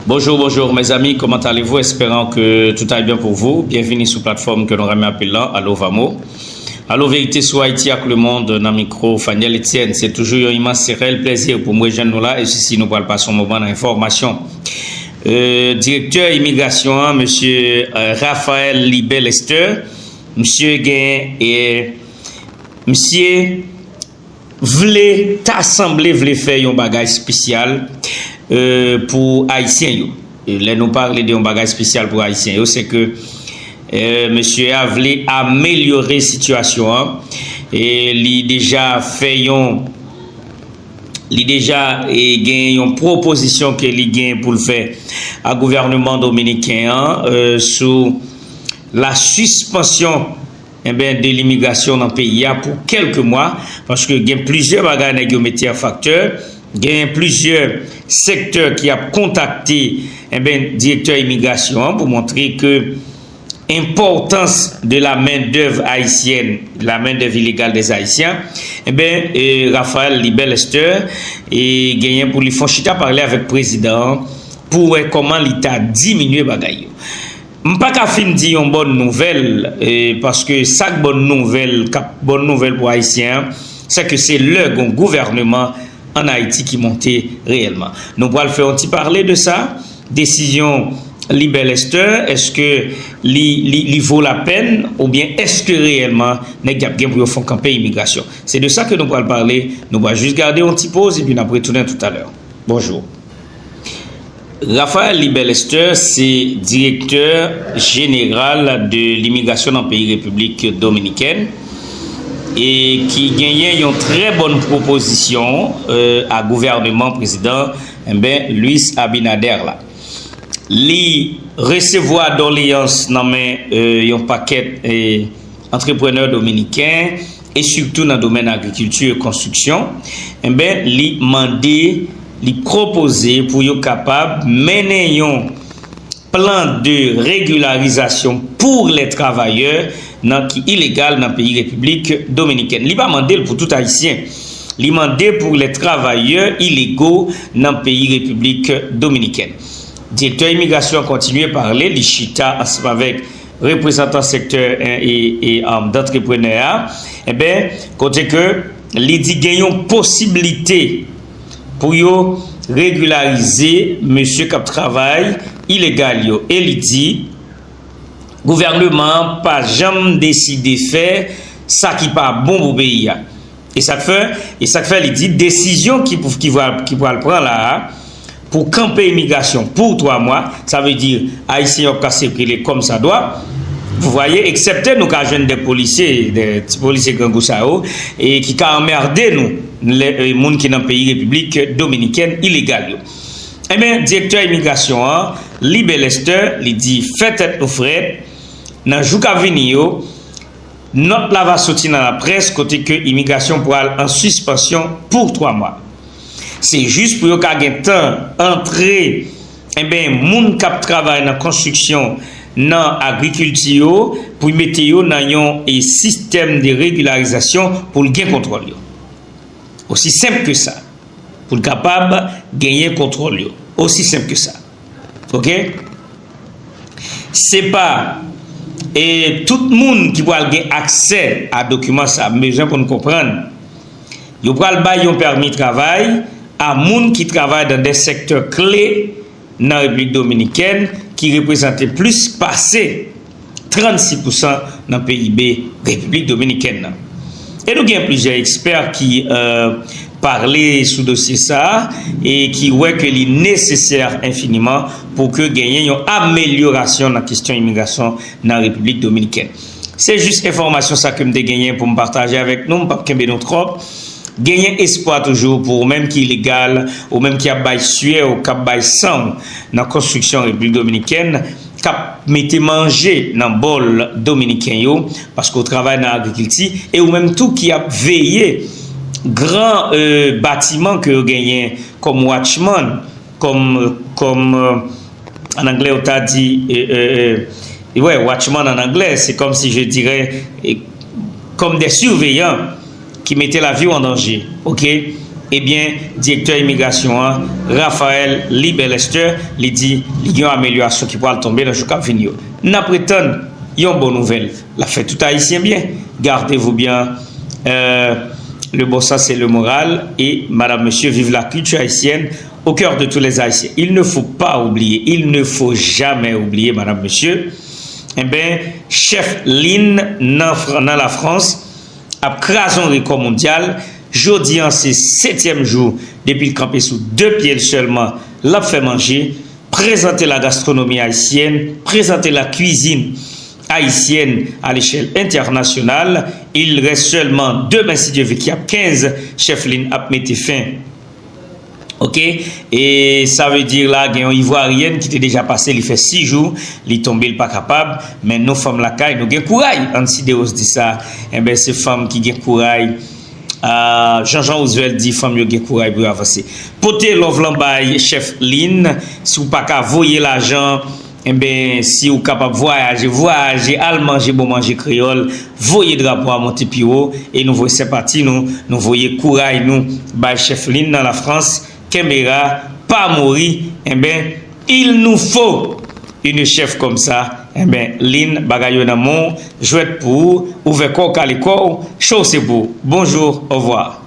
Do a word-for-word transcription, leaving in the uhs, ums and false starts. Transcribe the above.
Bonjour, bonjour mes amis, comment allez-vous? Espérant que tout aille bien pour vous. Bienvenue sur plateforme que nou renmen apel lan Allo Vamo. Allo Vérité sur Haïti ak le monde nan mikwo Faniel Etienne. Se toujou yon imans, se reyèl plezi pou mwen jwenn nou la e sisi nou pral pase yon moman nan enfòmasyon. Euh, direktè imigrasyon an, mesye euh, Raphaël Libel Esther, misye gen e misye vle ta sanble vle fè yon bagay espesyal euh, pou ayisyen yo. E lè nou pale de yon bagay espesyal pou ayisyen yo, se ke euh, mesye a vle amelyore sitiyasyon an. E li deja fè yon li deja e, gen yon pwopozisyon ke li gen pou l fè a gouvèneman dominiken an euh, sou la sispansyon enben, de limigrasyon nan peyi a pou kèlke mwa, paske gen plizyè bagay nèg yo mete an faktè, gen plizyè sektè ki ap kontakte enben, direktè imigrasyon an pou montre ke enpòtans de la main d'œuvre haïtienne, la main d'œuvre illégale des Haïtiens, enben, e, Raphaël Libel Esther e genyen pou li fon chita pale avèk prezidan an pou wè kòman li ta diminye bagay yo. M pa ka fin di yon bòn nouvèl, e, paske sa k bòn nouvèl, k ap bòn nouvèl pou Ayisyen an, se ke se lè gon gouvèneman ann Ayiti ki monte reyèlman. Nou pral fè yon ti pale de sa, desizyon Libel Esther, èske li, li, li vo lapèn oubyen èske reyèlman nèg y ap gen pou yo fon kanpe imigrasyon? Se de sa ke nou pral pale, nou pral jis gade yon ti poz epi n ap retounen toutalè. Bonjou. Raphaël Libel Esther se direktè jeneral de limigrasyon nan peyi Repiblik Dominikèn e ki genyen yon trè bòn pwopozisyon euh, a gouvèneman prezidan enben Luis Abinader la. Li resevwa doleyans nan men euh, yon pakèt euh, antreprenè dominiken e sitou nan domèn agrikilti e konstriksyon, enben li mande, li pwopoze pou yo kapab mennen yon plan de régularisation pour les travailleurs nan ki ilegal nan peyi Repiblik Dominikèn. Li pa mande l pou tout Ayisyen. Li mande pou les travailleurs illégaux nan peyi Repiblik Dominikèn. Direktè imigrasyon an kontinye pale, li chita ansanm avèk reprezantan sektè e, e, e, um, dantreprenè a, enben, kote ke li di gen yon posiblite pou yo regilarize mesye k ap travay ilegal yo. E li di, gouvèneman an pa janm deside fè sa ki pa bon pou peyi a. E sa k fè, e sa k fè li di desizyon ki pou ki pral ki pral pran la a pou kanpe imigrasyon pou twa mwa, sa vle di ayisyen yo ap ka sikile kòm sa dwa. Vous voyez, eksepte nou ka jwenn de polisye, de ti polisye grangou sa yo, e ki ka anmède nou, le, e, moun ki nan peyi Repiblik Dominikèn ilegal yo. Enben, direktè imigrasyon an, Libel Esther, li di fè tèt nou frèt, nan jou k ap vini yo, nòt la va soti nan laprès kote ke imigrasyon pral an sispansyon pou twa mwa. Se jis pou yo ka gen tan antre enben moun k ap travay nan konstriksyon, nan agrikilti yo, pou mete yo nan yon e sistèm de regilarizasyon pou l gen kontwòl yo. Osi senp ke sa. Pou l kapab genyen kontwòl yo. Osi senp ke sa. Oke? Se pa e tout moun ki pral gen aksè a dokiman sa, m bezwen pou n konprann. Yo pral bay yon pèmi travay a moun ki travay nan de sektè kle nan Repiblik Dominikèn ki reprezante plis pase trannsis pousan nan P I B Repiblik Dominikèn nan. E nou gen plizyè ekspè ki euh, pale sou dosye sa a e ki wè ke li nesesè enfiniman pou ke genyen yon amelyorasyon nan kesyon imigrasyon nan Repiblik Dominikèn. Se jis enfòmasyon sa ke m te genyen pou m pataje avèk nou, m p ap kenbe nou twòp. Genyen espwa toujou pou ou menm ki ilegal, ou menm ki ap bay syè w, k ap bay san w nan konstriksyon Repiblik Dominikèn, k ap mete manje nan bòl dominiken yo, paske w travay nan agrikilti, e ou menm tou ki ap veye gran euh, batiman ke yo genyen kòm watchman, kòm, kòm euh, an anglè yo ta di, euh, euh, euh, ouais, watchman an anglè, se kòmsi je dirais, euh, comme des surveillants ki mete lavi w an danje, oke? Ebyen, direktè imigrasyon an, Raphaël Libelester, li di li gen yon amelyasyon ki pral tonbe nan jou k ap vini yo. N ap ret tann yon bon nouvèl. L ap fè tout Ayisyen byen. Gardez-vous bien, euh, le bon sens et le moral. Et madame, monsieur, vive la culture haïtienne au cœur de tous les Haïtiens. Il ne faut pas oublier, il ne faut jamais oublier, madame, monsieur. Enben, chèf Lin nan, Fran- nan Lafrans ap kraze yon rekò mondyal. Jodi an, se setyèm jou depi l kanpe sou de pye l sèlman, l ap fè manje, prezante la gastronomi ayisyèn, prezante la kwizin ayisyèn à l'échelle internationale. Il reste seulement demen, si Dieu veut, ki ap kenz, chèf Lin ap mete fen. Ok? E sa vle di la, gen yon ivwaryèn ki te deja pase, li fè sis jou, li tonbe, li pa kapab, men nou fanm lakay, nou gen kouray. Ann Sidewoz di sa, enben, se fanm ki gen kouray. Ah, Jean Jean Roosevelt di fanm yo gen kouray pou yo avanse. Pote love lan bay chèf Lin, si w pa ka voye lajan, enben, si w kapab vwayaje, vwayaje, al manje bon manje kreyòl, voye drapo a monte pi wo, e nou voye senpati nou, nou voye kouray nou bay chèf Lin nan Lafrans, kenbe la, pa mouri, enben, il nous faut une chef comme ça, enben, Lin, bagay yo nan men w, jwèt pou ou, ouvè kò w, kale kò w, show se pou ou. Bonjour, au revoir.